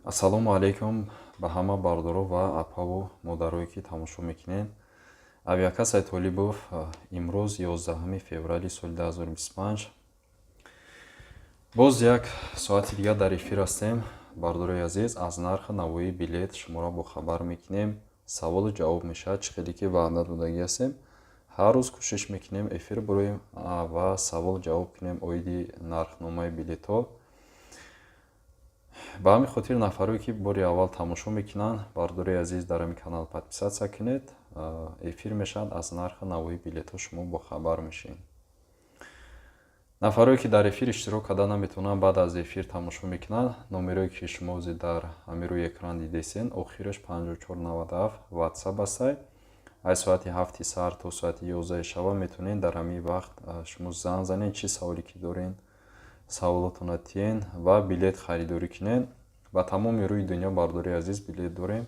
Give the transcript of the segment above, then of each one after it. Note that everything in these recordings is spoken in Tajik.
Ассалому алайкум ба ҳама бардоро ва апаву модарое, ки тамошо мекунед. Авиакассаи Толибов имрӯз, 11 феврали соли 2025, боз як соати дигар дар эфир ҳастем. Бардорои азиз, аз нархи навои билет шуморо бохабар мекунем. Саволу ҷавоб мешавад, чӣ хеле ки ваъда додагӣ ҳастем. Ҳар рӯз кӯшиш мекунем, эфир бироем ва савол ҷавоб кунем оиди нархномаи билетҳо. Ба ҳамин хотир нафарое, ки бори аввал тамошо мекунанд, бардори азиз, дар ҳамин канал подписаться кунед. Эфир мешавад, аз нархи навои билетҳо шумо бохабар мешавед. Нафарое, ки дар эфир иштирок карда наметавонанд, баъд аз эфир тамошо мекунанд, номерое, ки шумо ҳозир дар ҳамин рӯи экран дидесен, охираш 5497, WhatsApp астай. Аз соати 7-и саҳар то соати 11-и шаба метавонед дар ҳамин вақт шумо занг занед, чӣ саволе ки дорен, саволотонро тиен ва билет харидорӣ кунед. Ба тамоми рӯи дунё, бардори азиз, билет дорем.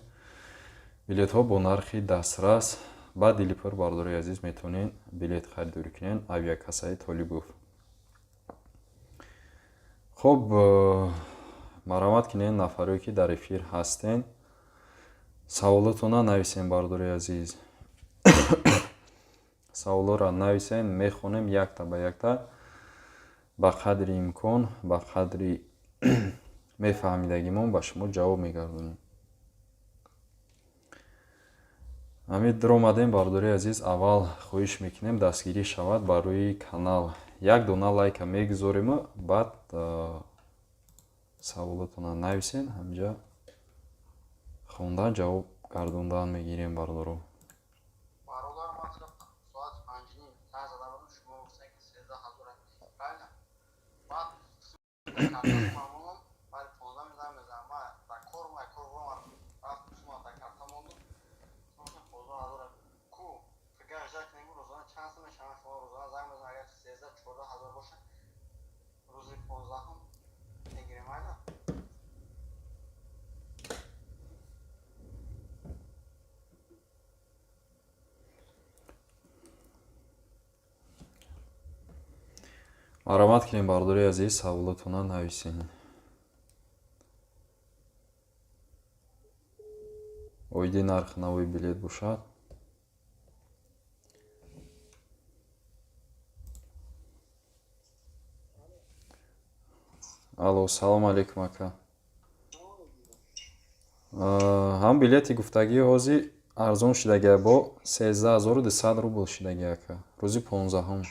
Билетҳо бо нархи дастрас, ба дили пур, бардори азиз, метавонед билет харидорӣ кунед. Авиакассаи Толибов. Хуб, марҳамат кунед, нафарое, ки дар эфир ҳастен, саволотонро нависен. Бардори азиз, саволҳоро нависен, мехонем якта ба якта, ба қадри имкон, ба қадри мефаҳмидагимон ба шумо ҷавоб мегардонем. Ҳамин дуромадем, бардори азиз. Аввал хоҳиш мекунем, дастгирӣ шавад барои канал. Як дона лайка мегузориму баъд саволотонро нависен, ҳаминҷа хондан, ҷавоб гардондан мегирем, бардоро. Бародар, ман соати 5:30 занг зада будам, шумо гуфтед, ки 13 000, правильно? Баъд картамонам, баъди 15 минут занг мезанам, ман дар кор, ман кор рафтам, шумо дар карта мондум, 15 000 ку фикр ждать кунем, рӯзона чанд сум мешавад? Шумо рӯзона занг мезанам, агар 13-14 ҳазор бошад, рӯзи 15-ум мегирем, айна. Марҳамат кунем, бардори азиз, саволотонро нависен. Оиди нархи навои билет бошад. Алло, салому алейкум, ака. Ҳам билети гуфтагӣ ҳозир арзон шудагия, бо 13 200 рубл шудагия, ака, рӯзи 15-ум.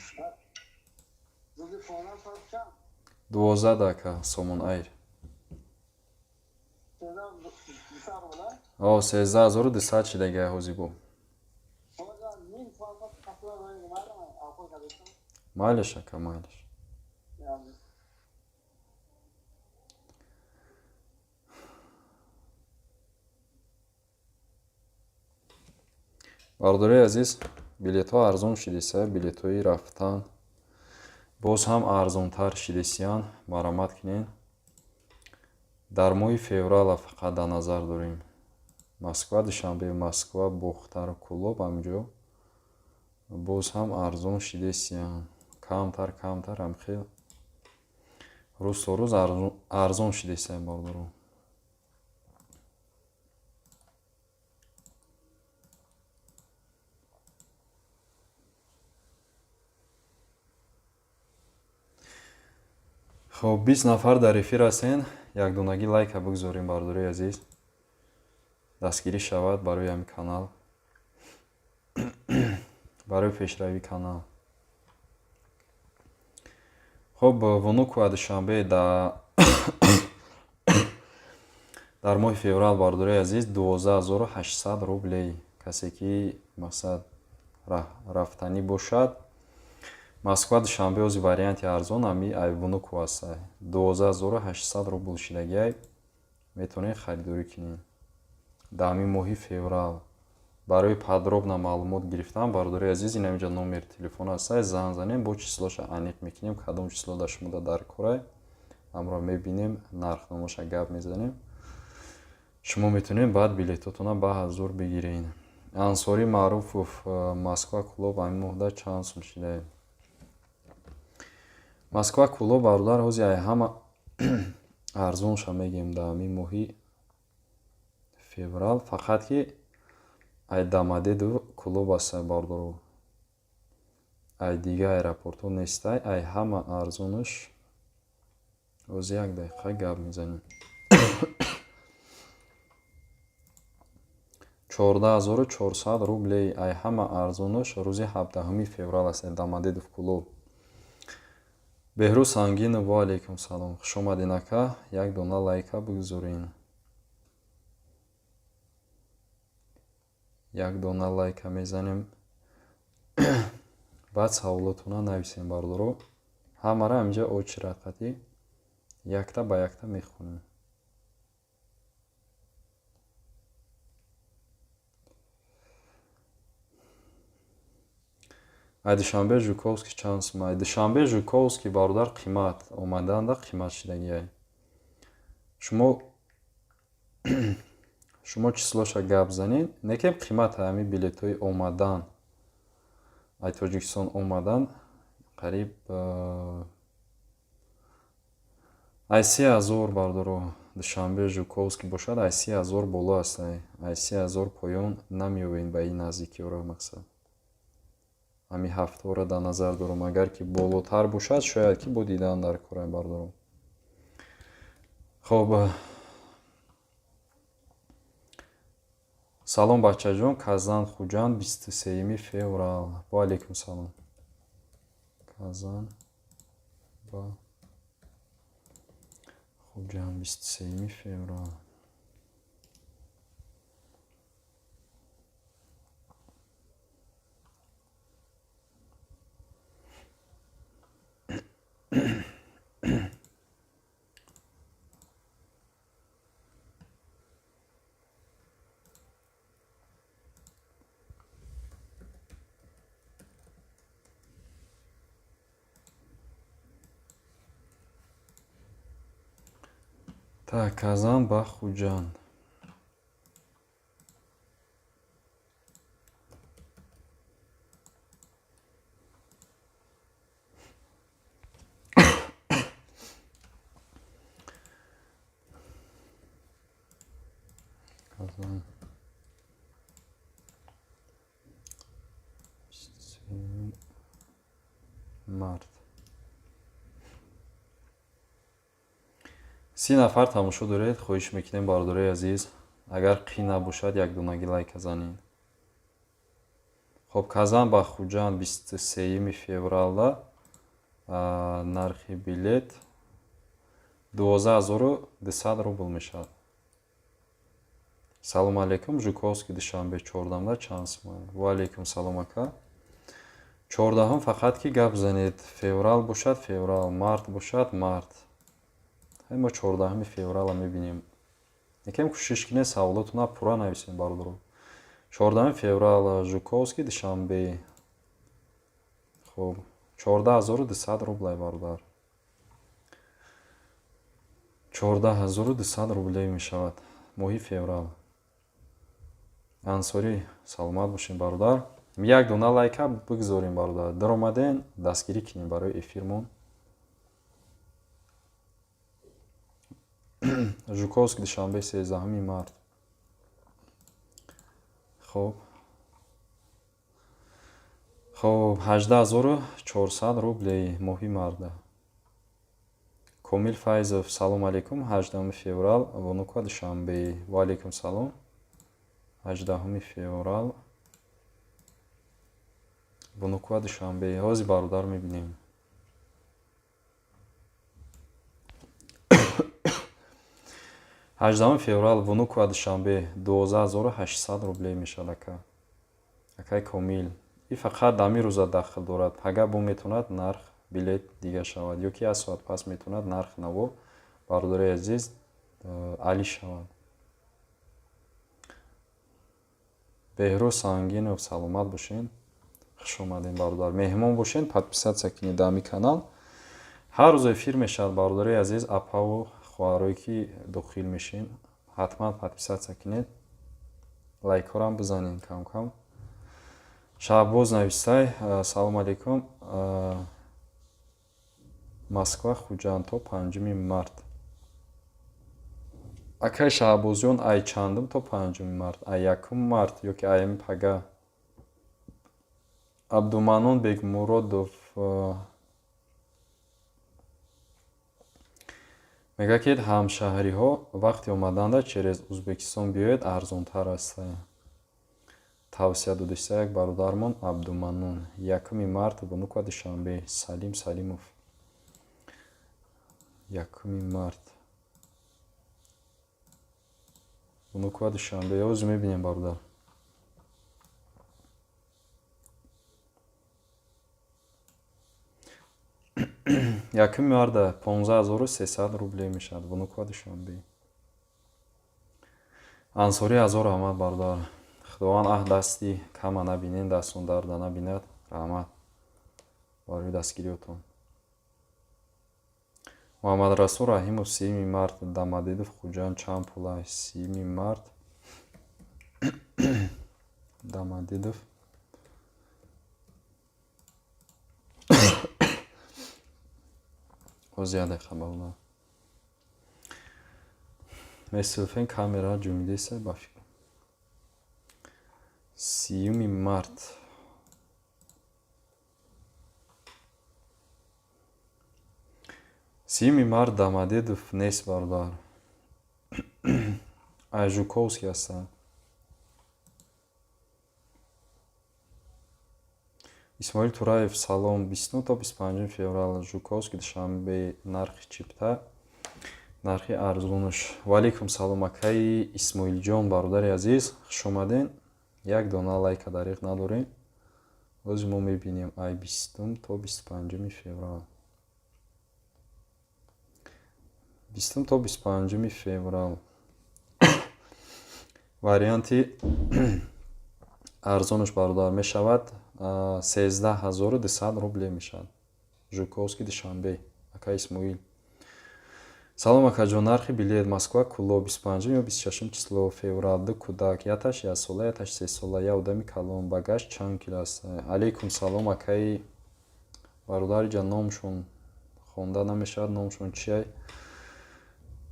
12, ака, Сомон Айр. О, 13 200 шудагия ҳозир бо. Майлаш, ака, майлаш. Бардории азиз, билетҳо арзон шудеса, билетҳои рафтан боз ҳам арзонтар шидесиян. Марҳамат кунед. Дар моҳи феврала фақат дар назар дорем. Москва Душанбе, Москва Бохтар, Кӯлоб, ҳаминҷо боз ҳам арзон шидесиян. Камтар камтар ҳамхел рӯз то рӯз арзон шидесиян, бардоро. Хоб, 20 нафар дар эфир ҳастен. Якдонагӣ лайка бигзорем, бардории азиз, дастгирӣ шавад барои ҳамин канал, барои пешравии канал. Хоб, Внуково Душанбе дар моҳи феврал, бардории азиз, 12 800 рублей. Касе ки мақсад рафтанӣ бошад, Москва Душанбе ози варианти арзон ҳами ай Внуково аст, 12 800 рубл шидагиай, метавонед харидорӣ кунед дар ҳамин моҳи феврал. Барои подробно маълумот гирифтан, бардории азиз, ин ҳаминҷа номери телефон ҳастай, занг занем, бо числоша аниқ мекунем, кадом число дар шумо дар корай, ҳамро мебинем, нархномаша гап мезанем. Шумо метавонед баъд билетотонро ба ҳазур бигиред. Ансорӣ Маъруфов, Москва Кӯлоб ҳамин моҳда чанд сум шидае? Москва Кӯлоб, бародар, ҳози ай ҳама арзонша мегем дар ҳамин моҳи Феврал, фақат ки ай Домодедово клуб аста, бардоро, ай дигар аэропортҳо нестай. Ай ҳама арзонаш, ози як дақиқа гап мезанем, 14 400 рублей. Ай ҳама арзонаш рӯзи 17 феврал аст, Домодедово клуб. Беҳрӯз Сангинов, ва алайкум салом, хушомадин, ака. Як дона лайка бигузорен, як дона лайка мезанем, баъд саволотона нависем, бардоро. Ҳамаро ҳаминҷа очередь қатӣ якта ба якта мехонем. Ай Душанбе Жуковский чанд сум? Ай Душанбе Жуковский, бародар, қимат, омаданда қимат шидагиай. Шумо числоша гап занед, некем қимат. Ҳами билетҳои омадан, ай Тоҷикистон омадан, қариб ай 30 000, бардоро. Душанбе Жуковский бошад, ай 30 000 боло аст, ай 30 000 поён намеёвед ба ин наздикиҳоро. Мақсад, ҳамин ҳафтаҳоро дар назар дорам. Агар ки болотар бошад, шояд ки бо дидан дар кора, бардорам. Хоб, салом, бачаҷон. Казан Хуҷанд 23 феврал. Ва алайкум салом. Казан ба Хуҷанд 23 феврал. Так, Казан ба Хуҷанд. Казан. Март. 30 нафар тамошо доред. Хоҳиш мекунем, бародарои азиз, агар қин набошад, якдонагӣ лайка занед. Хоб, Казан ба Хуҷанд 23 февралда нархи билет 12 200 рубл мешавад. Салому алейкум, Жуковский Душанбе чордамда чанд сум? Ва алейкум салом, ака. 14-ум фақат ки гап занед, феврал бошад феврал, март бошад март. Мо 14 феврала мебинем. Якем кӯшиш кунед, саволотона пурра нависем, бародаро. 14 феврал Жуковский Душанбе. Хуб, 14 200 рублей, бародар. 14 200 рублей мешавад моҳи феврал. Ансорӣ, саломат бошем, бародар. Як дона лайка бигзорем, бародар. Даромаден, дастгирӣ кунем барои эфирмон. Жуковский Душанбе 13 март. Хоб, 18 400 рублей моҳи марда. Комил Файзов, салом алейкум, 18 феврал Внуково Душанбе. Ва алейкум салом. 18 феврал Внуково Душанбе. Ҳозир, бародар, мебинем. 18 феврал Внуково Душанбе 12 800 рублей мешавад, ака. Акай Комил. И фақат дами рӯза дахл дорад. Пага бо метавонад нарх билет дига шавад ё ки як соат пас метавонад нарх наво, бародари азиз, али шавад. Беҳрӯз Сангинов, саломат бошед. Хуш омадем, бародар. Меҳмон бошед, подписаться кунед дар ҳамин канал. Ҳар рӯз эфир мешавад, бародари азиз, апаву хоҳарое ки дохил мешем, ҳатман подписаться кунед, лайкҳоам бизанед кам-кам. Шаҳбоз навистай: салому алейкум, Москва Хуҷанд то 5 март. Акай Шаҳбозҷон, ай чандум то панҷуми март? Ай якум март ё ки айами пага? Абдуманон Бекмуродов мегӯяд, ки ҳамшаҳриҳо вақти омаданда через Узбекистон биёед, арзонтар аст. Тавсия додиста як бародармон Абдуманон. Якуми март, Внуково, Душанбе. Салим Салимов. Якуми март. Внуково, Душанбе. Ёз мебинем, бародар. Якуми марта 15 300 рублей мешавад. Внуково, Душанбе. Ансорӣ, ҳазор раҳмат, бародар. Худованд аҳ дасти кама набинен, дастон дарда набинад. Раҳмат барои дастгириётон. Муҳаммадрасул Раҳимов, 30-юми март Домодедово, Хуҷанд чанд пул аст? 30-юми март Домодедово. Боз як дақиқа, бародар. Месӯфен, камера ҷумидеса ба фикр. 30-юми март. 30-юми март Домодедово нест, бародар. Ай Жуковский ҳастанд. Исмоил Тураев, салом. 29 то 25 феврал Жуковский, Душанбе, нархи чипта, нархи арзонаш. Ваалейкум салом, акаи Исмоилҷон, бародари азиз, хуш омаден. Як дона лайка дариқ надорем. Боз мо мебинем ай 20 то 25 феврал. 20 то 25 феврал. Варианти арзонаш, бародар, мешавад 13 200 рубле мешавад. Жуковский, Душанбе. Ака Исмоил. Салом, акаҷон, нархи билет Москва Кӯлоб 25 ё 26 число феврал, ду кӯдак, яташ яксола, яташ 3 сола, як одами калон, багаж чанд кило аст? Алейкум салом, акаи бародариҷа, номшон хонда намешавад, номшон чиай?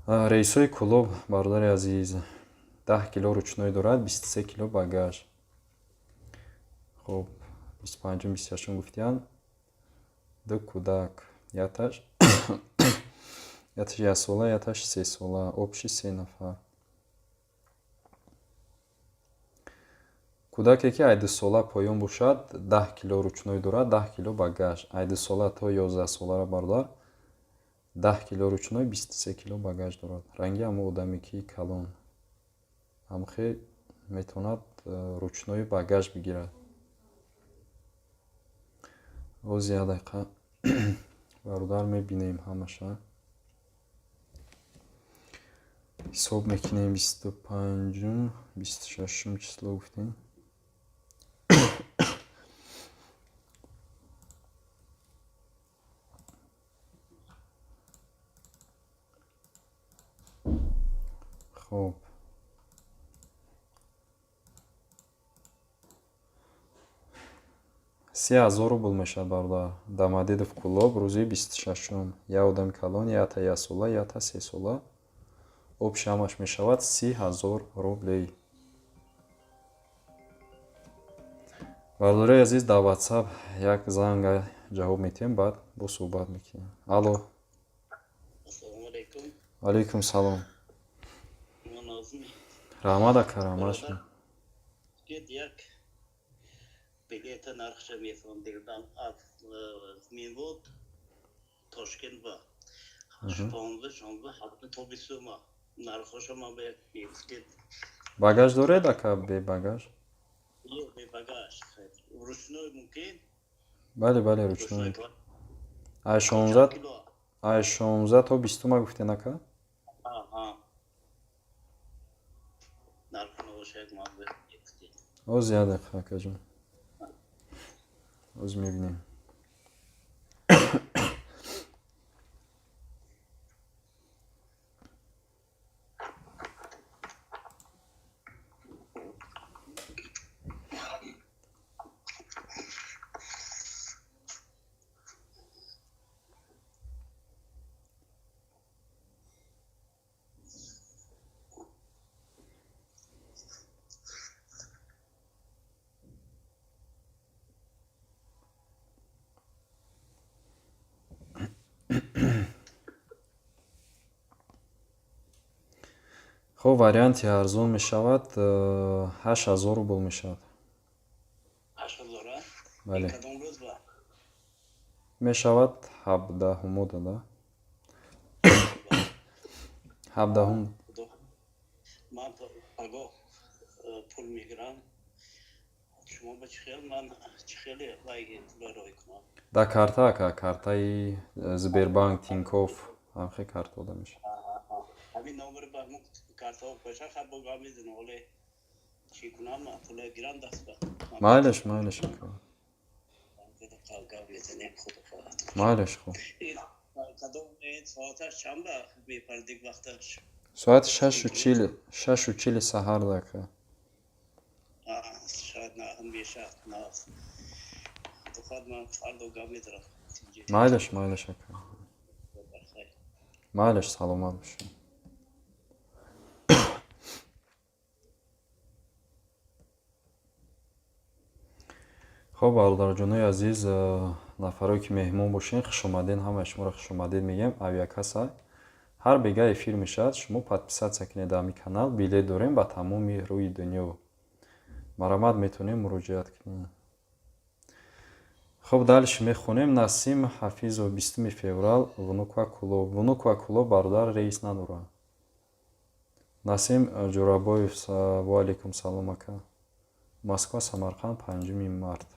Рейсҳои Кӯлоб, бародари азиз, 10 кило ручной дорад, 23 кило багаж. Хоб, 25-ум, 26-ум гуфтиянд, ду кӯдак, яташ яксола, яташ 3 сола, общий се нафар. Кӯдаке ки ай 2 сола поён бошад, 10 кило ручной дорад, 10 кило багаж. Ай 2 сола то 11 солара, бародар, 10 кило ручной, 23 кило багаж дорад. Ранги ҳамон одаме ки калон ҳамхе метавонад ручной багаж бигирад. Боз як дақиқа, бародар, мебинем, ҳамаша ҳисоб мекунем. 25-ум, 26-ум число гуфтем. Хоб, 30 000 рубл мешавад, бародар. Домодедово, Кӯлоб, рӯзи 26-ум, як одами калон, якта яксола, якта 3 сола, общий ҳамаш мешавад 30 000 рублей. Бародарои азиз, дар Ватсап як занга ҷавоб медиҳем, баъд бо суҳбат мекунем. Алло. Ассалому алайкум. Алайкум салом. Ман Назми. Раҳмат, ака, раҳмат. Як билета нархша мефаҳмам дилдан аз Минвод Тошкент ба 15, 16, 7 то 20-ума нархоша ман ба мегуфтед. Багаж доред, ака, бе багаж? Ё, бе багаж. Ручной мумкин? Бале, бале, ручной. Ай 16, ай 16 то 20-ума гуфтен, ака? Аҳа. Нархи бошад, ман мегуфтед. Оз як дақиқа, акаҷон, оз мебинем. Хоб, варианти арзон мешавад 8000 рубл мешавад. 8000, а? Бале. Кадом рӯз ба? Мешавад 17-уму дада, 17-ум. Худо, ман пагоҳ пул мегирам. Шумо ба чӣ хел, ман чӣ хеле вай пула рой кунам? Да карта, ака, картаи Сбербанк, Тинькофф, ҳамхе карта дода мешавад. Ҳамин номери ба ҳамун картаҳо боша, хаб бо гап мезанам. Ҳоле чӣ кунам, ман пула гирам даст ба. Майлаш, майлаш, ака. Гап мезанем, худо хоҳад. Майлаш, хуб. Кадом соаташ чанд ба мепардик вақташ? Соати 6:40, 6:40 саҳарда, ака. Шояд на мешавад, на. Худо хоҳад, ман фардо гап мезанам. Майлаш, майлаш, ака, майлаш, саломат бошед. Хоб, бародарҷонои азиз, нафарое ки меҳмон бошед, хушомадед, ҳамаи шуморо хушомадед мегӯем. Авиакасса ҳар бега эфир мешавад, шумо подписаться кунед ҳамин канал. Билет дорем ба тамоми рӯи дунё, марамат, метавонем муроҷиат кунем. Хоб, дальше мехонем. Насим Ҳафизов, 20 феврал, Внуково, Кӯлоб. Внуково, Кӯлоб, бародар, рейс надорад. Насим Ҷурабоев, ва алейкум салом, ака. Москва, Самарқанд, 5 март.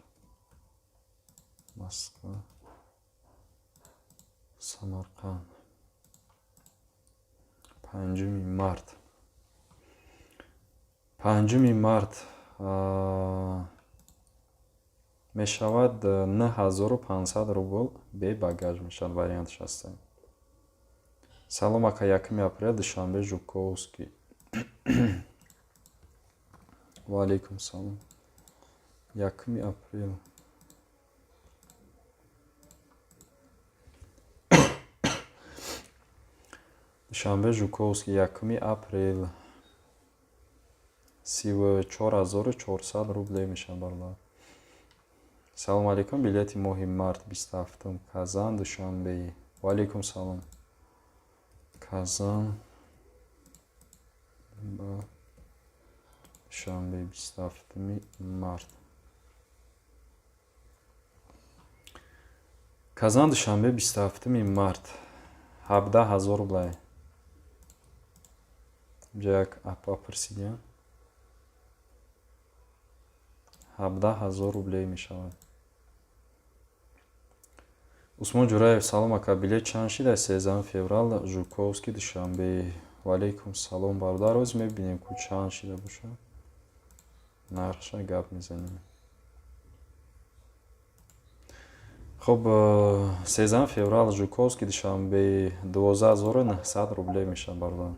Москва, Самарқанд, 5 март, 5 март мешавад 9500 рубл, бе багаж мешавад, вариантш ҳаста. Салом, ака, 1 апрел, Душанбе, Жуковский. Ва алейкум салом. 1 апрел, Душанбе, Жуковский, 1 апрел, 34 400 рубле мешавад, бародар. Салому алейкум, билети моҳи март, 27-ум, Казан, Душанбе. Ва алейкум салом. Казан ба Душанбе, 27 март. Казан, Душанбе, 27 март, 17 000 рублай. Инҷа як апа пурсидиян, 17 000 рублей мешавад. Усмон Ҷураев, салом, ака, билет чанд шида 13 феврал, Жуковский, Душанбе? Ва алейкум салом, бародар, ҳозир мебинем, ку чанд шида бошад нархша, гап мезанем. Хуб, 13 феврал, Жуковский, Душанбе, 12 900 рублей мешавад, бародар.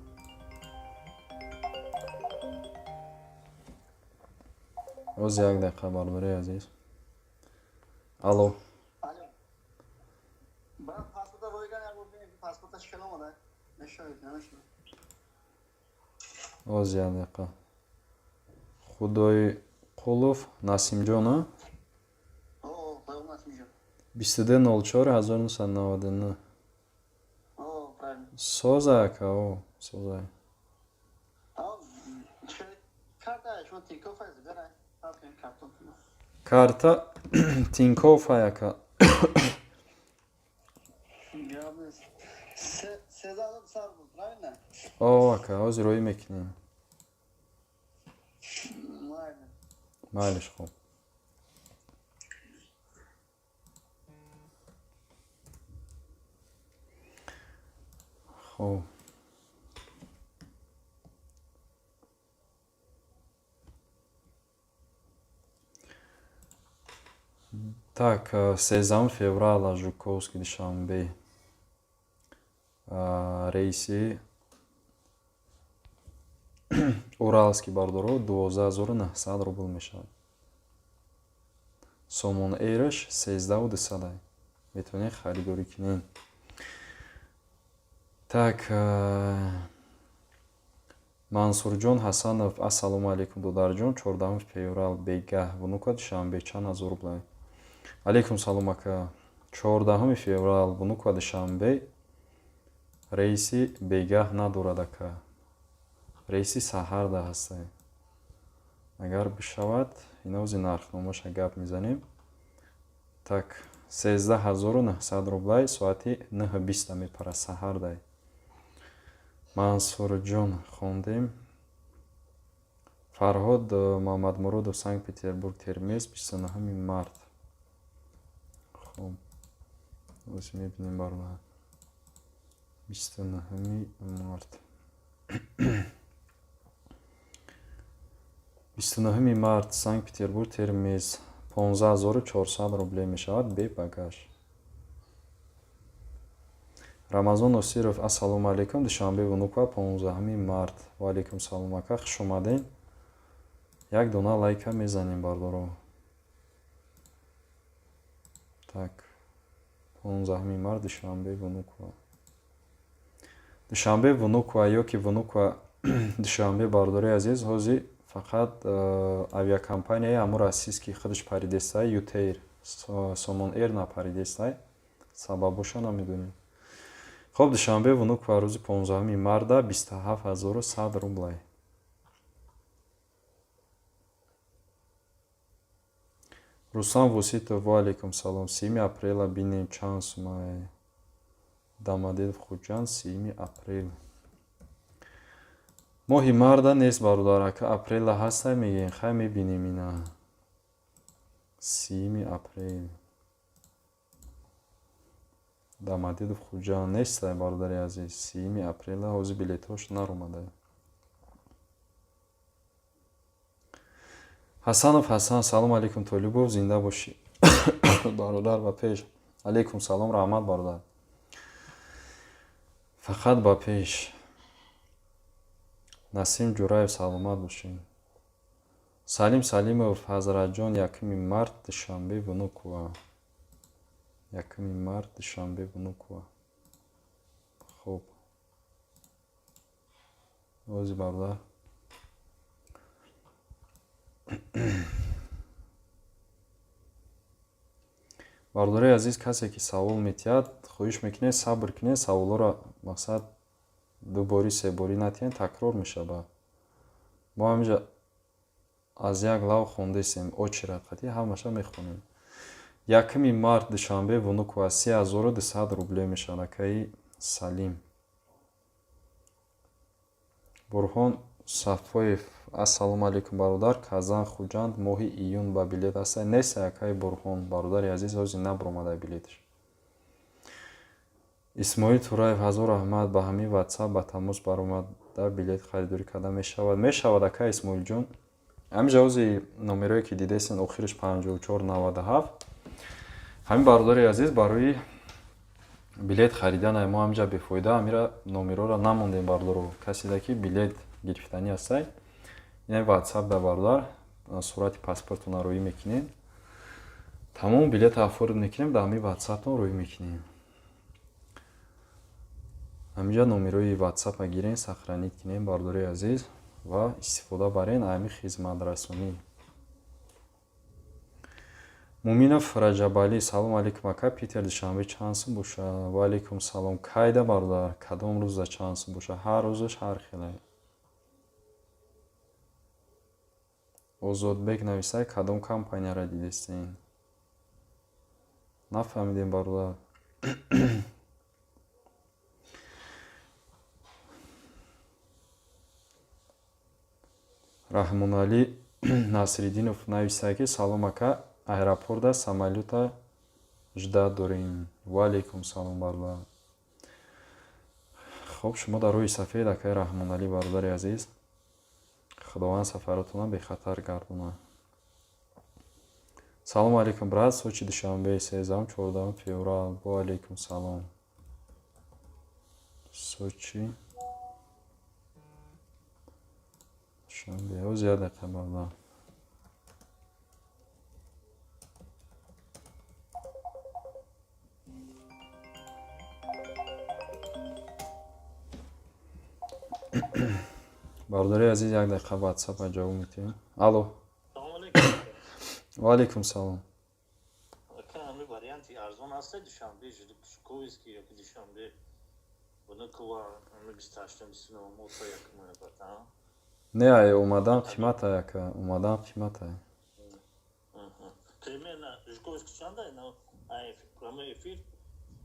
Боз як дақиқа, бародари азиз. Алло. Алло. Брат, паспорта ройган як бор бинем, паспорташ хел омада. Мешавед, намешавед. Боз як дақиқа. Худойқулов Насимҷон, а? О, Худой Насимҷон. 22.04.1999. О, правильно. Соза, ака, о, соза. Тамом, карта шумо Тинькофф аст, бера. Картон. Карта Тинькофф, ака. Гап нест. 13 сар буд, правильно? О, ака, ҳозир роӣ мекунем. Майли. Майлиш, хуб. Хуб. Так, 13 феврала, Жуковский, Душанбе. Рейси Уралский, бародаро, 12 900 рубл мешавад. Сомон Эйраш 13 200. Метавонед харидорӣ кунед. Так, Мансурҷон Ҳасанов, ассалому алайкум, додарҷон, 14 феврал, бегаҳ, Внуково, Душанбе, чанд ҳазор рубл? Алейкум салом, ака. 14 феврал, Внуково, Душанбе, рейси бегаҳ надорад, ака. Рейси саҳарда ҳастай. Агар бишавад, инози нархномаша гап мезанем. Так, 13 900 рублай, соати 9:20 мепара, саҳардай. Мансурҷон хондем. Фарҳод Муҳаммадмуродов, Санкт Петербург Термез, 29 март. Хоб, ози мебинем, бародар. 29 март, 29 март, Санкт Петербург Термез, 15 400 рублей мешавад, бе багаж. Рамазон Носиров: ассалому алайкум, Душанбе Внуково, 15 март. Ва алайкум салом, ака, хуш омадем. Як дона лайка мезанем, бардоро. Так, 15 март, Душанбе Внуково. Душанбе Внуково ё ки Внуково Душанбе, бардори азиз, ҳозир фақат авиакомпанияи ҳамун российский худаш паридестай, ЮТэйр, Сомон Эйр напаридестай, сабабоша намедонем. Хоб, Душанбе Внуково рӯзи 15 марта 27 100 рублай. Рустам Воситов: ва алайкум салом. 30 апрела бинем чанд сумае. Домодедово Хуҷанд, 30 апрел. Моҳи марда нест, бародар, ака, апрела ҳастай, мегӯем, хай, мебинем ина. 30 апрел Домодедово Хуҷанд нестай, бародари азиз. 30 апрела ҳозир билетҳош наромада. Ҳасанов Ҳасан: салом алейкум, Толибов, зинда бошӣ, бародар, ба пеш. Алейкум салом, раҳмат, бародар, фақат ба пеш. Насим Ҷураев: саломат бошед. Салим Салимов: ҳазратҷон, 1 март, Душанбе Внуково, 1 март, Душанбе Внуково. Хуб, ози, бародар. Бародарои азиз, касе ки савол метиҳад, хоҳиш мекунед, сабр кунед, саволҳоро, мақсад, дуборӣ, себорӣ натиҳед, такрор мешавад. Мо ҳаминҷа аз як лав хондесем, очередь қатӣ ҳамаша мехонем. 1 март, Душанбе Внуково, 3200 рубле мешавад, акаи Салим. Бурҳон Сафоев: ассалому алайкум, бародар, Казан Хуҷанд моҳи июн ба билет ҳаста? Нест, акаи Бурҳон, бародари азиз, ҳозир набуромада билеташ. Исмоил Тураев: ҳазор раҳмат, ба ҳамин ватсап ба тамос баромада билет харидорӣ карда мешавад? Мешавад, ака Исмоилҷон. Ҳамин ҷавози номерое ки дидесен, охираш 5497, ҳамин, бародари азиз, барои билет харидан. Мо ҳаминҷа бефоида ҳамира номерҳоро намондем, бародаро. Каседа ки билет гирифтанӣ ҳастай, ина ватсап да, бародар, сурати паспортона рӯӣ мекунем, тамом, билета оформить мекунем, дар ҳамин ватсаптон рӯӣ мекунем. Ҳаминҷа номерҳои ватсапа гирен, сохранить кунем, бародарои азиз, ва истифода барен ҳамин хизматрасонӣ. Муминов Раҷабалӣ: салом алейкум, ака, Питер Душанбе чанд сум бошад? Ва алейкум салом. Кайда, бародар, кадом рӯза чанд сум бошад? Ҳар рӯзаш ҳар хеле. Озодбек нависай: кадом компанияро дидестен? Нафаҳмидем, бародар. Раҳмоналӣ Насриддинов нависад ки салом, ака, аэропорта самолёта ждать дорем. Ва алейкум салом, бародар. Хуб, шумо дар рӯи сафед, акаи Раҳмоналӣ, бародари азиз, Худованд сафаратонро бехатар гардонад. Салому алейкум, брат, Сочи Душанбе, 13, 14 феврал. Ва алейкум салом. Сочи Душанбе, ҳоз як дақиқа, бародар. Бародари азиз, як дақиқа, ватсапа ҷавоб медиҳем. Алло. Ва алейкум салом. Варианти арзон ҳаст, Душанбе Жуковский ёки Душанбе? Не, ай омадан қимата, ака, омадан қимата. Примерно Жуковский чанда, ай прямой эфир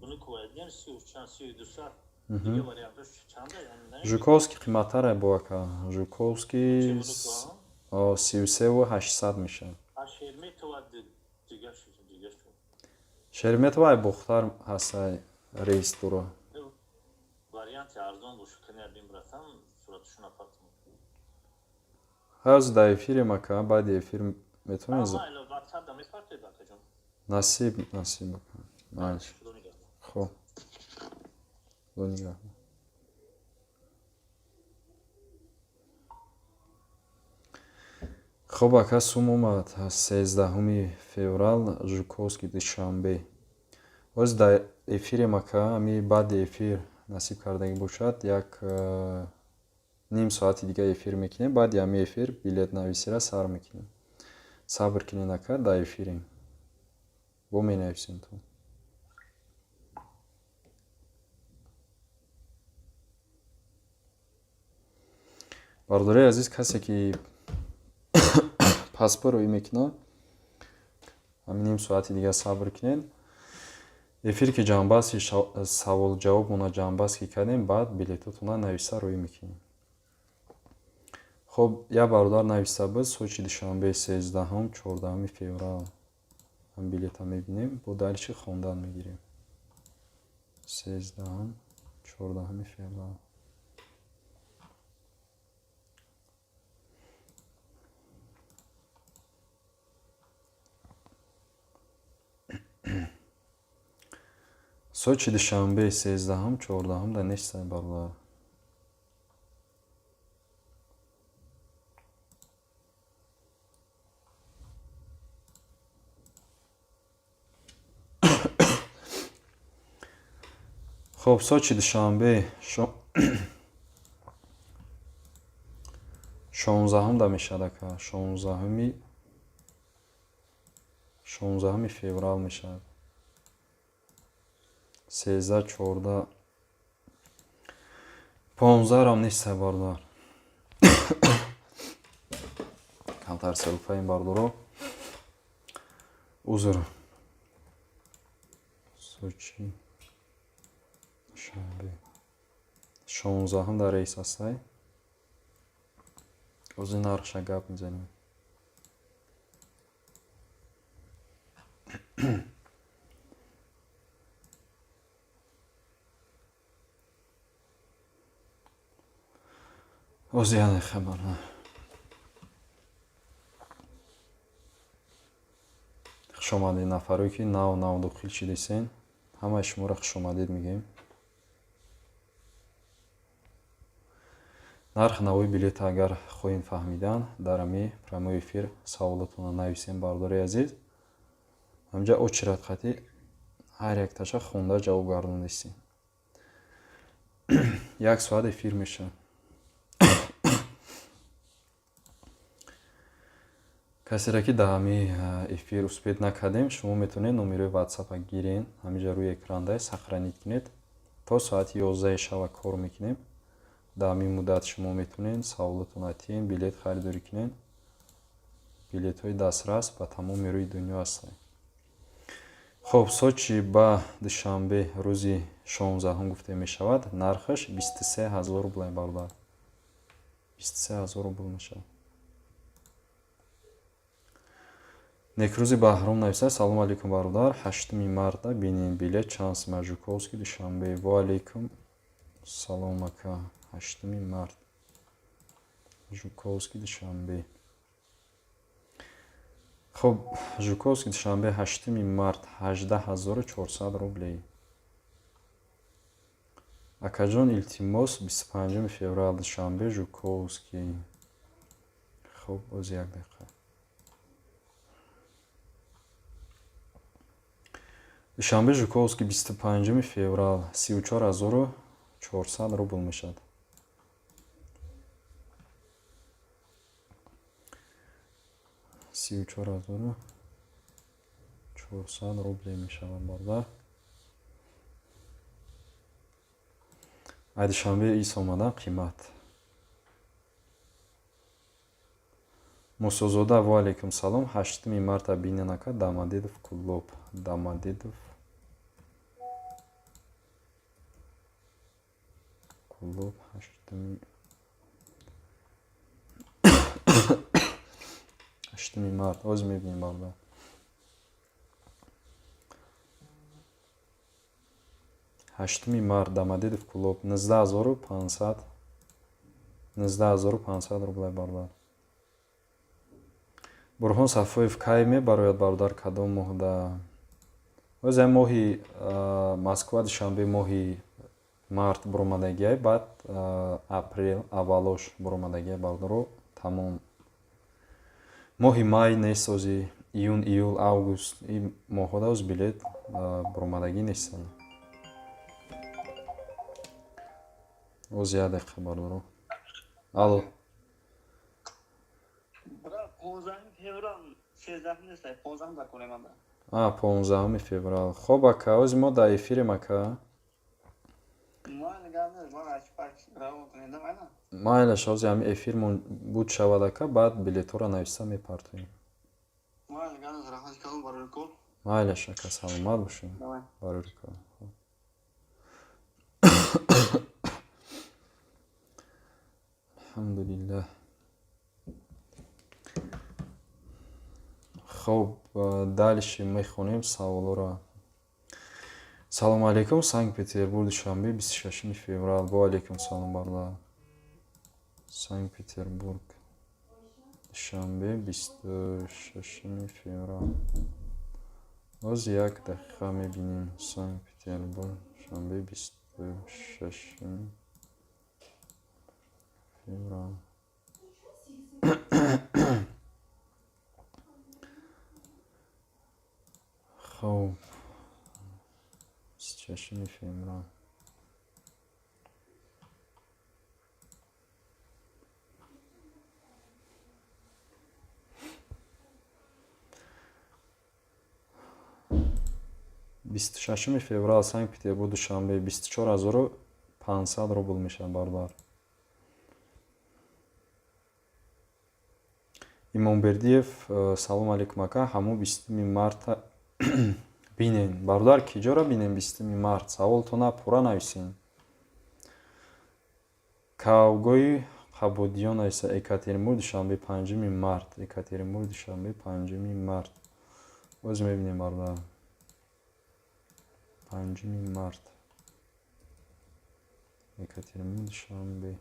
Внуково днем 30 чанд, 32 саат. Дига вариантош чанда? Жуковский қиматтаре бо, ака. Жуковский 33 800 мешавад. Шереметьево дига дига? Шереметьево ай Бохтар ҳастай, рейс дора. Варианти арзон боша, кани бин, братан, сураташона партм. Ҳаз дар эфирем, ака, баъди эфир метавонед. WhatsApp да мепартед, акаҷон. Насиб, насиб, ака. Майли. Хоб. Худо нигаҳбон. Хоб, ака, сум омад. 13 феврал Жуковский, Душанбе. Боз дар эфирем, ака, ами баъди эфир насиб кардагӣ бошад, як ним соати дига эфир мекунем. Баъди ҳами эфир билетнависиро сар мекунем. Сабр кунед, ака, дар эфирем. Бо менависем то. Бародарои азиз, касе ки паспорт рӯӣ мекунад, ҳамин ним соати дига сабр кунед. Эфир ки ҷамъбасти, савол ҷавобмона ҷамъбаст ки кардем, баъд билетотона нависа рӯӣ мекунем. Хоб, як бародар нависта буд: Сочи, Душанбе, 13-ум, 14 феврал. Ҳам билета мебинем, бо дальше хондан мегирем. 13-ум, 14 феврал. Сочи, Душанбе, 13-ум, 14-ум да нестай, бародар. Хоб, Сочи, Душанбе 16-ум да мешавад, ака, 16 феврал мешавад. 13, 14, 15-рам нестай, бародар. Камтар селфаем, бародаро, узр. Сочи, Душанбе, 16-ум дар рейс ҳастай. Ози нархша гап мезанем. Ози яне хабар. Хушомадед, нафарое ки нав нав дохил шидесен, ҳамаи шуморо хушомадед мегӯем. Нарх навои билета агар хоҳем фаҳмидан, дар ами прямой эфир саволотонро нависем, бародари азиз. Ҳамҷа очередь хати ҳар якташа хонда ҷавоб гардондистем. Як соат эфир мешавад. Касере ки дар ҳами эфир успеть накардем, шумо метавонед номерои ватсапа гирен, ҳамиҷа рӯи экранда сохранить кунед. То соати 11 шава кор мекунем. Дар ҳамин муддат шумо метавонед саволотонро тиҳен, билет харидорӣ кунед. Билетҳои дастрас ба тамоми рӯи дунё ҳастанд. Хоб, Сочи ба Душанбе рӯзи 16-ум гуфта мешавад, нархаш 23 000 рубл, бародар. 23 000 рубл мешавад. Некрӯзи Баҳром нависад: «Салому алейкум, бародар, 8 марта бинем, билет чанд сима, Жуковский, Душанбе?» Ва алейкум салом, ака. 8 март Жуковский, Душанбе. Хоб, Жуковский, Душанбе, 8 март, 18 400 рублей. Акаҷон, илтимос, 25 феврал, Душанбе, Жуковский. Хоб, боз як дақиқа. Душанбе, Жуковский, 25 феврал, 34 400 рубл мешавад. 34 400 рубле мешавад, бародар. Ай Душанбе ис омадан қимат. Мусозода, ва алейкум салом. 8 марта бинен, ака, Дамадедов Кулоб. Дамадедов Кулоб, 8 март. Ҳозир мебинем, бародар. 8 март Домодедово Кулоб, 19 500, 19 500 рублай, бародар. Бурҳон Сафоев, кай мебарояд, бародар, кадом моҳда? Оз моҳи Москва Душанбе моҳи март буромадагиай, баъд апрел аввалош буромадагиай, бародаро, тамом. Моҳи май нест ози, июн, июл, август, ин моҳҳода оз билет буромадагӣ нестанд. Оз як дақиқа, бародаро. Алло. Брат, 15 феврал, 13 нест, 15 дар кунем. А, 15 феврал. Хоб, ака, ози мо дар эфирем, ака. Майлаш, ози ҳами эфирмон буд шавад, ака, баъд билетҳоро нависта мепартоем. Майлаш, ака, саломат бошед. Барори кор. Алҳамдулиллаҳ. Хоб, дальше мехонем саволҳоро. Салому алейкум, Санкт Петербург Душанбе, 26 феврал. Ва алейкум салом, бародар. Санкт Петербург Душанбе, 26 феврал. Боз як дақиқа мебинем. Санкт Петербург Душанбе, 26 феврал. Хоб, 26 феврал. 26 феврал Санкт Петербург Душанбе, 24 500 рубл мешавад, бародар. Имомбердиев, салом алейкум, ака, ҳамун 20 марта бинен. Бародар, киҷоро бинем 20 март? Саволтона пурра нависен. Кавгои Қабудиён нависа: Екатеринбург Душанбе, 5 март. Екатеринбург Душанбе, 5 март. Боз мебинем, бародар. 5 март. Екатеринбург Душанбе.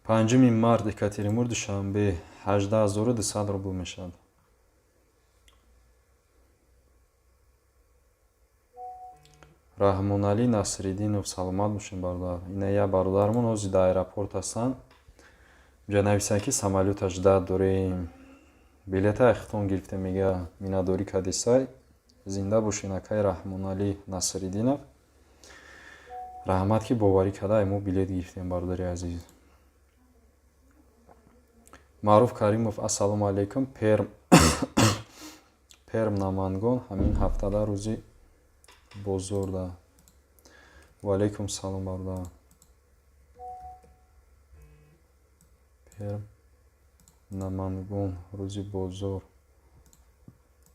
5 март Екатеринбург Душанбе, 18 200 рубл мешавад. Раҳмоналӣ Насриддинов, саломат бошед, бародар. Ина як бародармон ҳозир дар аэропорт ҳастанд. Инҷа нависанд, ки самолёта ждать дорем. Билета ахтон гирифтем, мега, миннатдорӣ кардесай. Зинда бошед, акай Раҳмоналӣ Насриддинов. Раҳмат, ки боварӣ карда мо билет гирифтем, бародари азиз. Маъруф Каримов, ассалому алайкум. Перм Перм Намангон ҳамин ҳафтада рӯзи бозорда. Ва алайкум салом, бародар. Перм Намангон рӯзи бозор.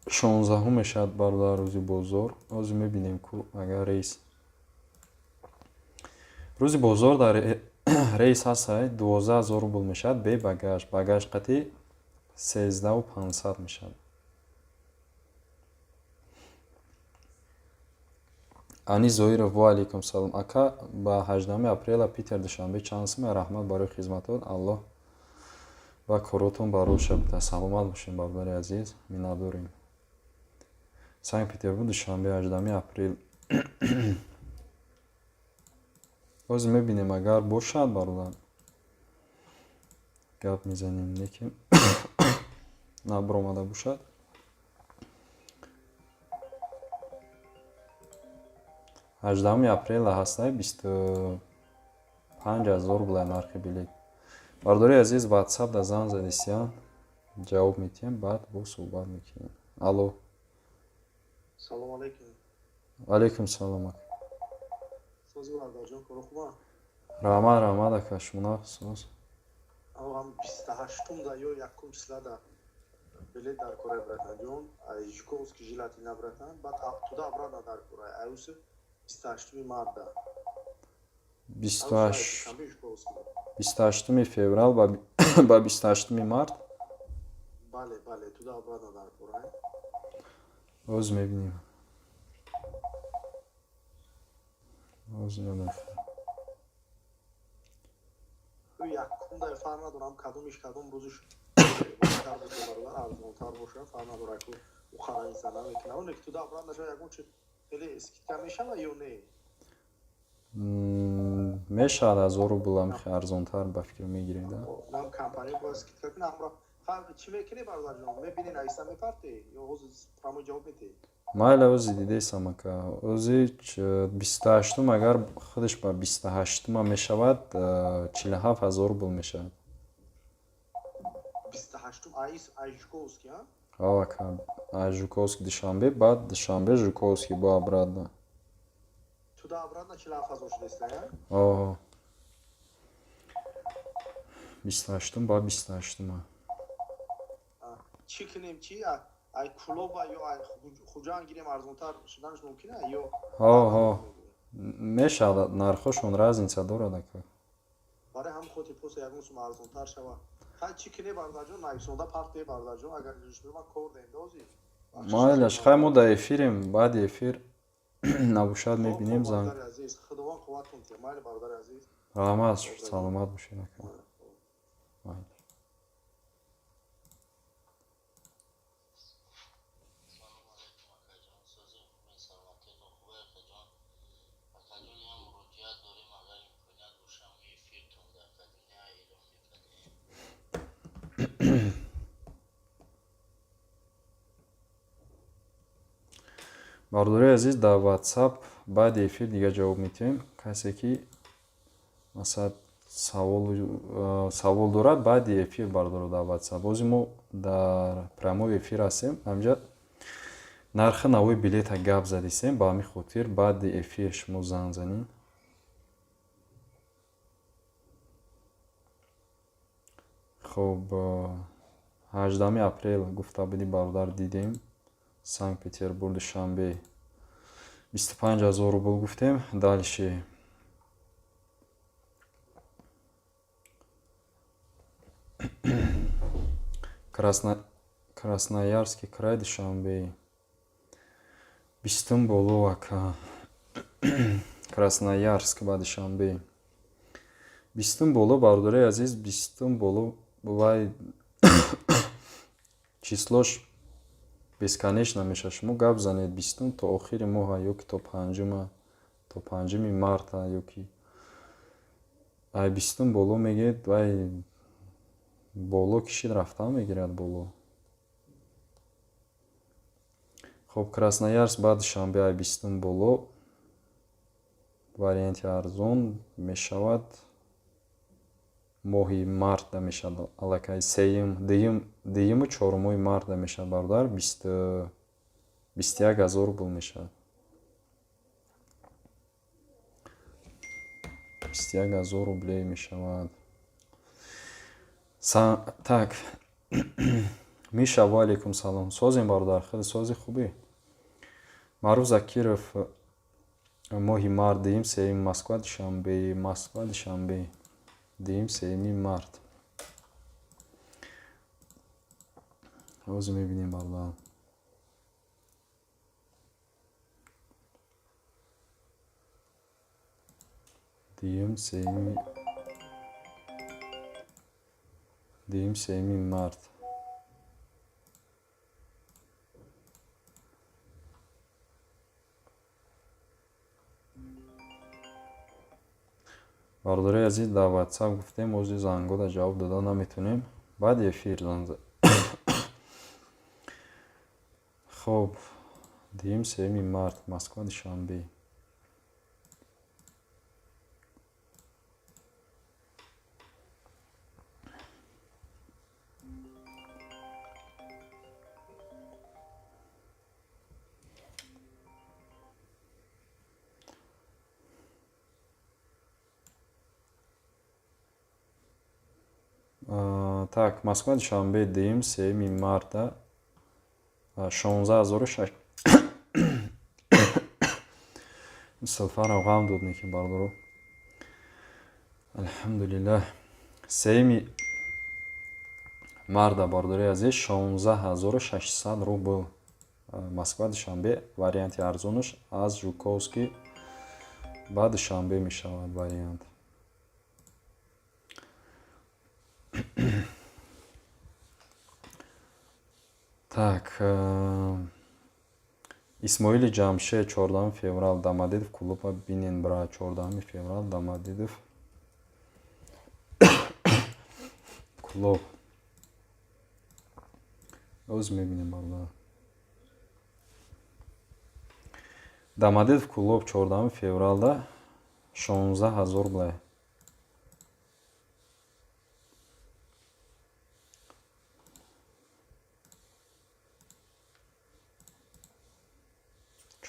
16-ум мешавад, бародар, рӯзи бозор. Ҳозир мебинем ку агар рейс. Рӯзи бозор дар рейс ҳастай, 12 000 рубл мешавад бе багаж. Багаж қатъи 13 500 мешавад. Анис Зоиров, ва алейкум салом. Ака, ба 18 апрела Питер Душанбе чанд сума? Раҳмат барои хизматот. Аллоҳ ба коротон барор шавад. Саломат бошед, бародари азиз. Миннатдорем. Санкт Петербург Душанбе, 18 апрел. Ҳозир мебинем, агар бошад, бародар. Гап мезанем, лекин набаромада бошад. 18 апрела ҳастай, 25 000 рублай нархи билет. Бардори азиз, WhatsApp да занг задисиян, ҷавоб медиҳем, баъд бо суҳбат мекунем. Алло. Салом алейкум. Алейкум салом, ака. Сози, бародарҷон, коро хуба? Раҳмат, раҳмат, ака, шумо соз? Ам 28-умда ё якум числада билет дар кораи, братанҷон, ай Жуковский желательно, братан, баъд туда обратно дар кораи аюси 28-уми марта. 28-уми феврал ба 28-уми март? Бале, бале, туда обратно дар кораи. Оз мебинем, оз. Якумда фарқ надорам, кадомиш, кадом рӯзиш арзонтар боша, фарқ надора, ку ухараиса намекунам, оне ки туда обратно шава, ягон чи хеле скидка мешава ё не? Мешавад, 1000 рубл ам арзонтар ба фикр мегиред. Нам компания бояд скидка кунам. Чӣ мекунӣ, бародарҷон, мебинӣ, нависта мепарти ё ҳозир прямо ҷавоб медиҳӣ? Майла, ози дидесам, ака. Ози 28-ум, агар худаш ба 28-ума мешавад, 47 000 рубл мешавад. 28-ум ай Жуковский? Ав, ака, ай Жуковский Душанбе, баъд Душанбе Жуковский бо обратно. Туда обратно 47 000 шудеста? О, 28-ум ба 28-ума. Чӣ кунем, чи ай Кулоба ё ай Хуҷанд гирем, арзонтар шуданаш мумкин ё? Ҳо, мешавад, нархҳошон разница дорад, ака. Барои ҳамин хотир просто ягон сум арзонтар шава. Хай, чӣ кунем, бародарҷон, нависонда партие, бародарҷон, агар ман кор дем. Майлаш, хай, мо дар эфирем, баъди эфир набошад, мебинем, занг. Азиз, худованд қувватон диҳад. Майли, бародари азиз. Раҳмат, саломат бошед, ака. Салому алайкум, акаҷон, сози, саломатиятон хубе, акаҷон? Акаҷон, як муроҷиат дорем, агар имконият боша, мо эфиртон дар акаҷон як эълон мекардем. Бародари азиз, дар WhatsApp баъди эфир дига ҷавоб медиҳем. Касе ки масалан савол дорад, баъди эфир, бародаро, дар WhatsApp. Бози мо дар прямой эфир ҳастем, ҳамҷа нархи навои билета гап задисем, ба ҳамин хотир баъди эфир шумо занг занед. Хуб, 18 апрел гуфта буди, бародар, дидем. Санкт Петербург Душанбе 25 000 рубл гуфтем. Дальше Красноярский край Душанбе, 20-ум боло, ака. Красноярск ба Душанбе 20-ум боло, бародари азиз, 20-ум боло вай числош бесконечно мешавад. Шумо гап занед 20-ум то охири моҳа ё ки то 5-ума, то 5-уми марта, ё ки ай 20-ум боло мегӯед, вай боло кишид, рафтан мегирад боло. Хуб, Красноярск ба Душанбе ай 20-ум боло варианти арзон мешавад, моҳи марта мешавад, аллакай сеюм, дуюму чорумои марта мешавад, бародар, 21 000 рубл мешавад, 21 000 рублей мешавад. Так, Миша, ва алейкум салом, созем, бародар, хеле сози, хубӣ? Маъруф Закиров, моҳи март, дуюм, сеюм, Москва Душанбе, Москва Душанбе, дуюм, сеюми март. Ҳозир мебинем, бародар. Дуюм, сеюми, дуюм, сеюми март. Бародарои азиз, дар WhatsApp гуфтем, ози зангода ҷавоб дода наметавонем, баъди эфир занг. Хоб, дуюм, сеюми март, Москва Душанбе. Так, Москва Душанбе дуюм, сеюми марта 16 006. Силфарам ғам дод, неки бардоро. Алҳамдулиллаҳ. Сеюми марта, бардори азиз, 16 600 рубл. Москва Душанбе варианти арзонаш аз Жуковский ба Душанбе мешавад вариант. Так, Исмоили Ҷамшед, 14 феврал Домодедово клуба бинен, бра. 14 феврал Домодедово клуб. Оз мебинем, бародар. Домодедово клуб 14 февралда 16 000 рублай.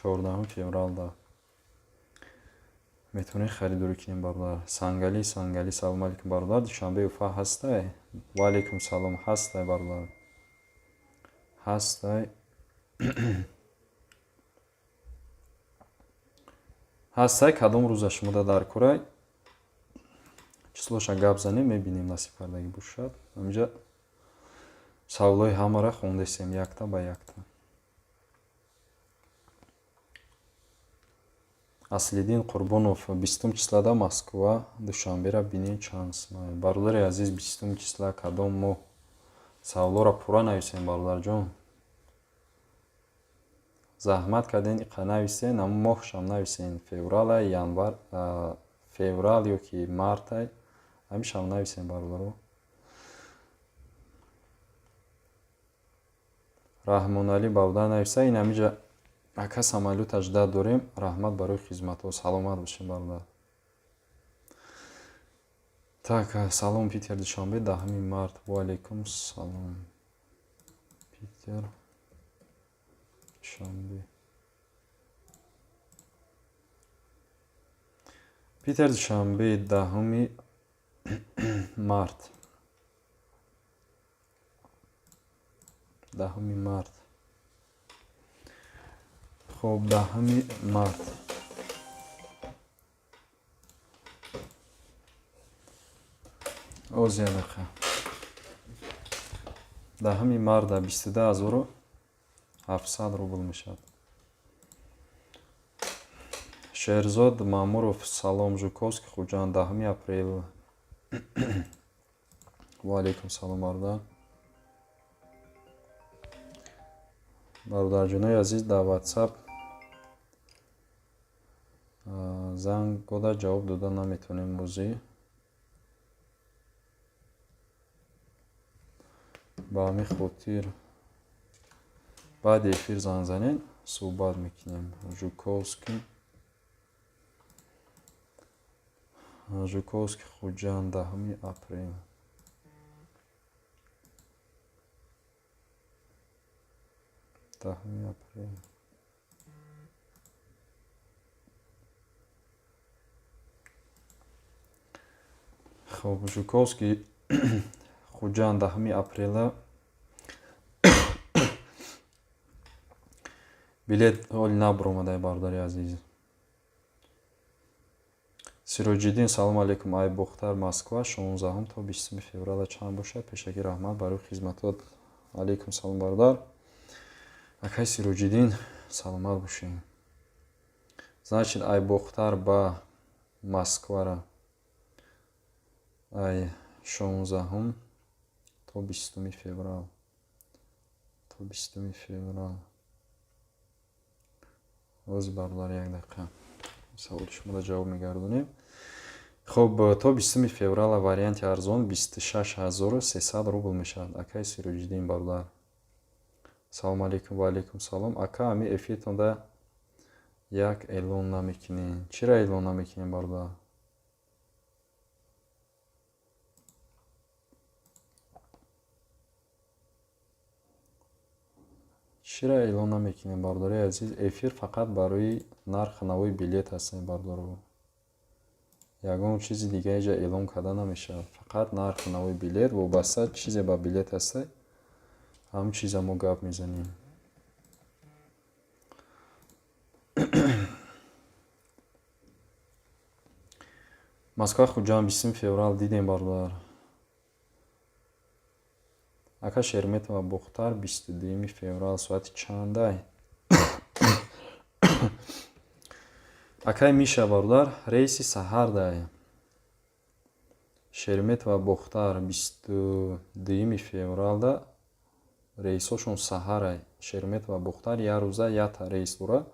14 февралда метавонед харидорӣ кунем, бародар. Сангали, Сангали, салом алейкум, бародар. Душанбе Уфа ҳастай? Ва алейкум салом, ҳастай, бародар. Ҳастай. Ҳастай, кадом рӯза шумода дар курай? Числоша гап занем, мебинем, насиб кардагӣ бошад. Ҳаминҷа саволҳои ҳамаро хондесем якта ба якта. Аслиддин Қурбонов, 20 числада Москва Душанбера бинем чанд сумай. Бародари азиз, 20 числа кадом моҳ? Саволҳоро пурра нависем, бародарҷон. Заҳмат кардем, иқа нависен, ҳамун моҳшам нависен. Феврала, январ, феврал ё ки мартай, ҳамишам нависем, бародаро. Раҳмоналӣ бародар нависа, ин ҳамиҷа ака самолёт 18 дорем. Раҳмат барои хизматҳо, саломат бошем, бародар. Так, салом, Питер Душанбе, 10 март. Ва алейкум салом. Питер Душанбе. Питер Душанбе, 10 март. 10 март. Хоб, 10 март. Оз як дақиқа. 10 марта 22 700 рубл мешавад. Шерзод Маъмуров, салом, Жуковский Хуҷанд, 10 апрел. Ва алейкум салом, бародар. Бародарҷонои азиз, дар WhatsApp занг года ҷавоб дода наметавонем бозӣ. Ба ҳамин хотир баъди эфир занг занед, суҳбат мекунем. Жуковский, Жуковский Хуҷанд, 10 апрел. 10 апрел. Хоб, Жуковский Хуҷанд, 10 апрела билет ҳоли набаромадай, бародари азиз. Сироҷиддин, салом алейкум, ай Бохтар Москва, 16 то 20 феврала чанд бошад? Пешакӣ раҳмат барои хизматот. Алейкум салом, бародар. Акай Сироҷиддин, саломат бошед. Значит, ай Бохтар ба Москвара ай 16 то 20 феврал. То 20 феврал. Оз, бародар, як дақиқа. Саволи шуморо ҷавоб мегардонем. Хоб, то 20 феврала варианти арзон 26 300 рубл мешавад. Акай Сироҷиддин бародар. Салом алейкум, ва алейкум салом. Ака, ҳами эфиртонда як эълон намекунем. Чиро эълон намекунем, бародар? Чиро эълон намекунем, бародари азиз? Эфир фақат барои нархи навои билет ҳастем, бародаро. Ягон чизи дига иҷа эълон карда намешавад. Фақат нарху навои билет вобаста чизе ба билет ҳаста, ҳамин чиза мо гап мезанем. Москва Хуҷанд 20 феврал дидем, бародар. Ака, Шереметьево Бохтар 22 феврал соати чандай? Акай Миша, бародар, рейси саҳардай. Шереметьево Бохтар 22 февралда рейсҳошон саҳарай. Шереметьево Бохтар як рӯза якта рейс дорад.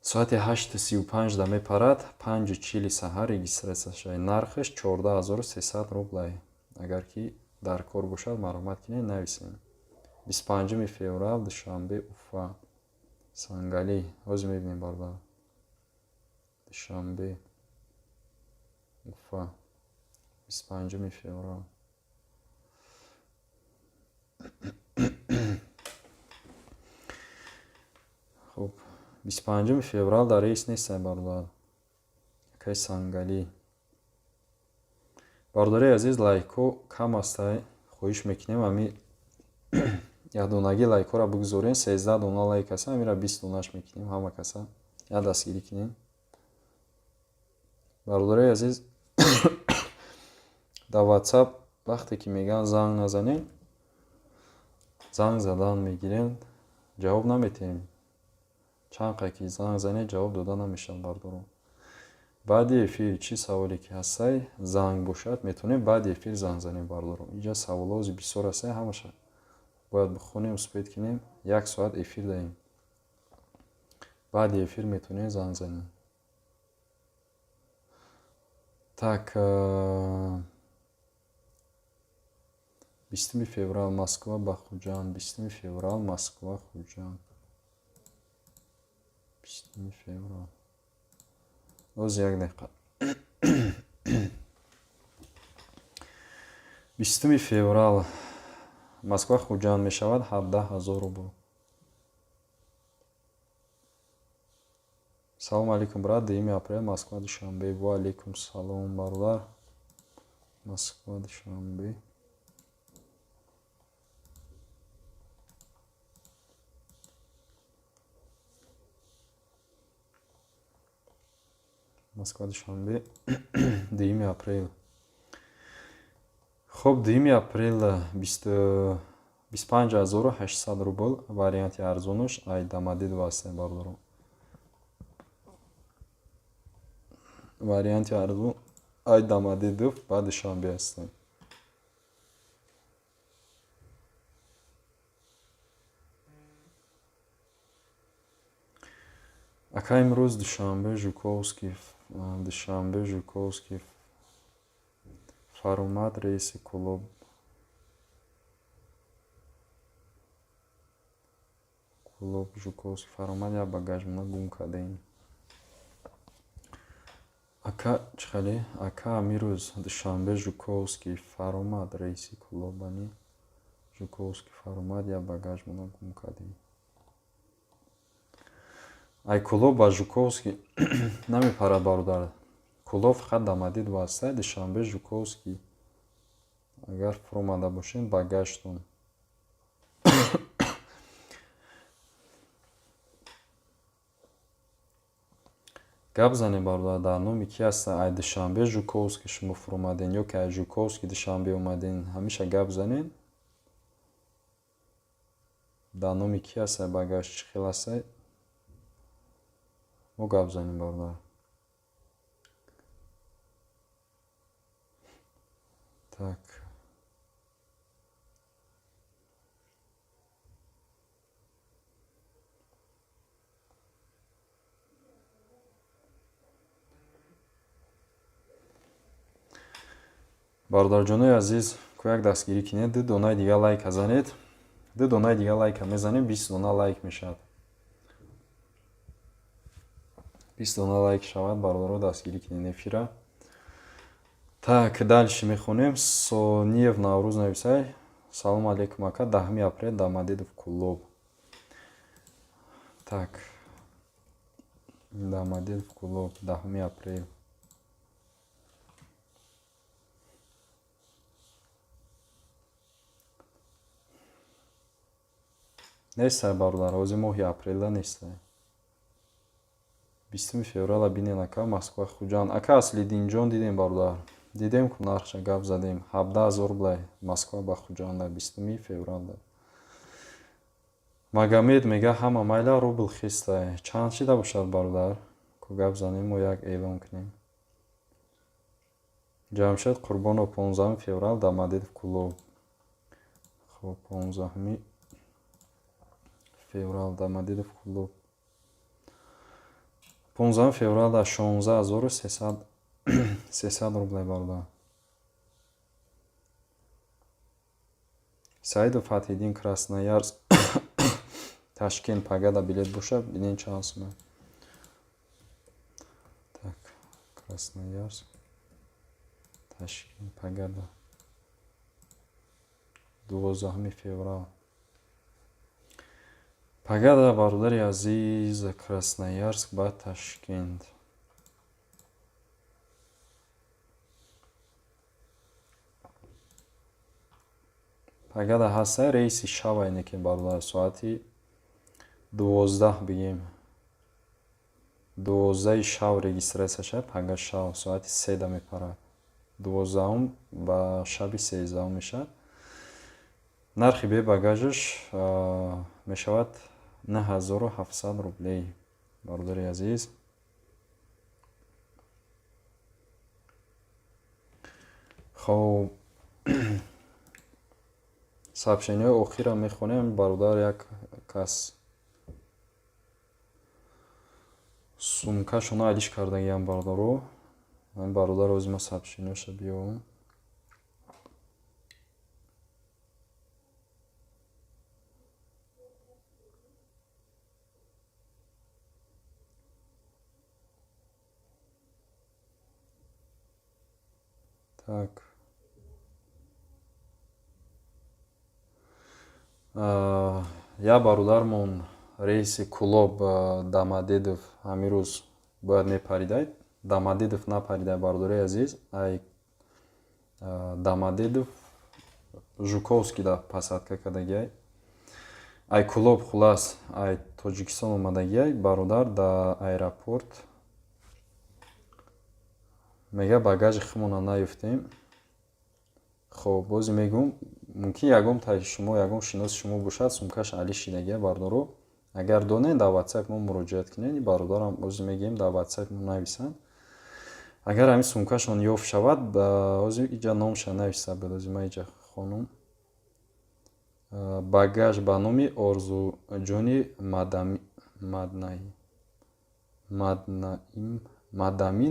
Соати 8:35 да мепарад, 5:40 саҳар регистрация шавад. Нархаш 14 300 рублай. Агар ки дар кор бошад, марҳамат кунед, нависед. 25 феврал Душанбе Уфа. Сангалӣ. Ҳозир мебинем, бародар. Душанбе Уфа 25 феврал. Хуб, 25 феврал дар рейс нестай, бародар. Акай Сангалӣ. Бародари азиз, лайкҳо кам ҳастай. Хоҳиш мекунем, ҳами якдонагӣ лайкҳоро бигузорем. 13 дона лайк ҳаста, ҳамира 20 донаш мекунем, ҳама каса як дастгирӣ кунем. Бародари азиз, дар WhatsApp вақте ки мегӯянд занг назанем, занг задан мегирем, ҷавоб наметиҳем. Чанд қадр ки занг занед, ҷавоб дода намешавад, бародарон. Баъди эфир чӣ саволе ки ҳастай, занг бошад, метавонем баъди эфир занг занем, бародарон. Инҷа саволҳо бисёр ҳастай, ҳамаша бояд бихонем, успеть кунем, як соат эфир даҳем. Баъди эфир метавонем занг занем. Так, 20 феврал Москва ба Хуҷанд, 20 феврал Москва Хуҷанд. 20 феврал. Боз як дақиқа. 20 феврал Москва Хуҷанд мешавад 17 000 рубл. Салом алейкум, брат. 2 апрел Москва Душанбе. Ва алейкум салом, бародар. Москва Душанбе. Москва Душанбе 2 апрел. Хуб, 2 апрел 25 800 рубл варианти арзонаш ай Домодедово ҳастем, бародарон. Варианти арзон ай Домодедово ба Душанбе ҳастем. Ака, имрӯз Душанбе Жуковский, Душанбе Жуковский фаромад рейси Кӯлоб. Кӯлоб Жуковский фаромад, як багажмона гум кардем. Ака, чӣ хеле? Ака, амирӯз Душанбе Жуковский фаромад рейси Кӯлобани Жуковский фаромад, як багажмона гум кардем. Ай Кӯлоб ба Жуковский намепарад, бародар. Кӯлоб фақат Домодедово ҳастай, Душанбе Жуковский. Агар фуромада бошем, багажтон. Гап занем, бародар, дар номи ки ҳаста? Ай Душанбе Жуковский шумо фуромаден ё ки ай Жуковский Душанбе омаден? Ҳамеша гап занем. Дар номи ки ҳастай багаж, чӣ хел ҳастай? Мо гап занем, бародар. Так. Бародарҷонои азиз, ку як дастгирӣ кунед, ду донаи дига лайка занед. Ду донаи дига лайка мезанем, 20 дона лайк мешавад. 20 дона лайк шавад, бародаро, дастгирӣ кунед эфира. Так, дальше мехонем. Сониев Наврӯз нависай. Салом алейкум, ака, 10 апрел Домодедово Кӯлоб. Так. Домодедово Кӯлоб, 10 апрел. Нестай, бародар, ҳозир моҳи апрелда нестай. 20-уми феврала бинен, ака, Москва Хуҷанд. Ака Аслиддинҷон, дидем, бародар, дидем ку, нархша гап задем. 17 000 рублай Москва ба Хуҷанда 20-уми февралда. Магомед мега, ҳама майла, рубл хистай. Чанд шида бошад, бародар, ку гап занем, мо як эълон кунем. Ҷамшед Қурбонов, 15-уми феврал Домодедово Кӯлоб. Хоб, 15-уми феврал Домодедово Кӯлоб, 15 февралда 16 300 рублей, бародар. Саидов Фатҳиддин, Красноярск Ташкент, пагада билет боша, бинен чанд сума. Так, Красноярск Ташкент, пагада, 12-уми феврал, пагада, бародари азиз, Красноярск ба Ташкент. Пагада ҳаста рейси шава, ине ки, бародар, соати 12, бигем, 12-и шав регистрация шавад. Пага шав соати 3-да мепарад, 12-ум ба шаби 13-ум мешавад. Нархи бебагажаш мешавад 9700 рублей, бародари азиз. Хоб, сообщениҳои охирро мехонем, бародар. Як кас сумкашона алиш кардагиам, бародаро. Ҳамин бародар, ози ма сообщениҳоша биёвам. Так, як бародармон рейси Кӯлоб Домодедово ҳамин рӯз бояд мепаридай, Домодедово напаридай, бародари азиз. Ай Домодедово Жуковскийда посадка кардагиай, ай Кӯлоб. Хулас, ай Тоҷикистон омадагиай бародар. Да аэропорт мега, багажи худмона наёфтем. Хоб, бозе мегӯм, мумкин ягон таи шумо, ягон шиноси шумо бошад, сумкаш али шидагия, бародаро. Агар донед, дар ватсап мо муроҷиат кунед. Бародарам, ози мегӯем, дар ватсап мо нависанд. Агар ҳамин сумкашон ёфт шавад, ози иҷа номша нависта буд, ози ман иҷа хонум. Багаж ба номи Орзуҷони Мадамин,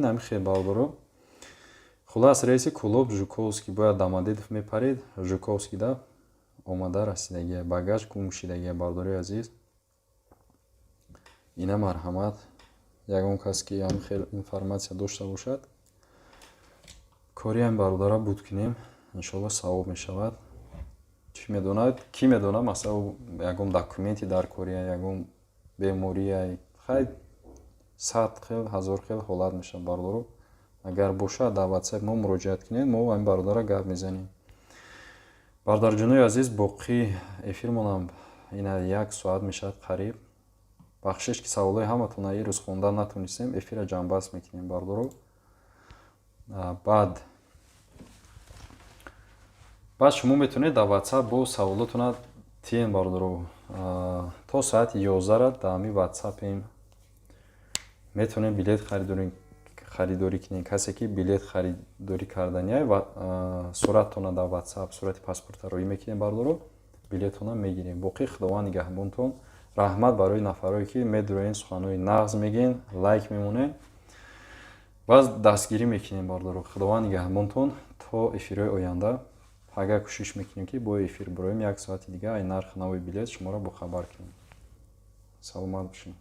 ҳамин хел, бародаро. Хулас, рейси Кӯлоб Жуковский бояд Домодедово мепарид, Жуковскийда омада расидагия, багаж гум шидагия, бародари азиз. Ина, марҳамат, ягон кас ки ҳамин хел информация дошта бошад, кори ҳамин бародара буд кунем, иншоалло савоб мешавад. Чӣ медонад, кӣ медонад, масалан, ягон документи дар кория, ягон бемория, хай, сад хел, ҳазор хел ҳолат мешавад, бародаро. Агар бошад, дар ватсап мо муроҷиат кунед, мо ҳамин бародара гап мезанем. Бародарҷонои азиз, боқӣ эфирмонам ина як соат мешавад қариб. Бахшиш, ки саволҳои ҳаматона ин рӯз хонда натонистем. Эфира ҷамъбаст мекунем, бародаро. Баъд шумо метавонед дар ватсап бо саволотона тиен, бародаро. То соати 11-ра дар ҳамин ватсапем, метавонед билет харидорӣ кунед. Касе ки билет харидорӣ кардания, суратона дар ватсап, сурати паспорта роӣ мекунед, бародаро, билетона мегирем. Боқӣ Худованд нигаҳбонтон. Раҳмат барои нафарое ки медуроен, суханҳои нағз мегӯен, лайк мемонед ва дастгирӣ мекунем, бародаро. Худованд нигаҳбонтон то эфирҳои оянда. Агар кӯшиш мекунем, ки бо эфир бироем як соати дига, ай нархи нави билет шуморо бохабар кунем. Саломат бошед.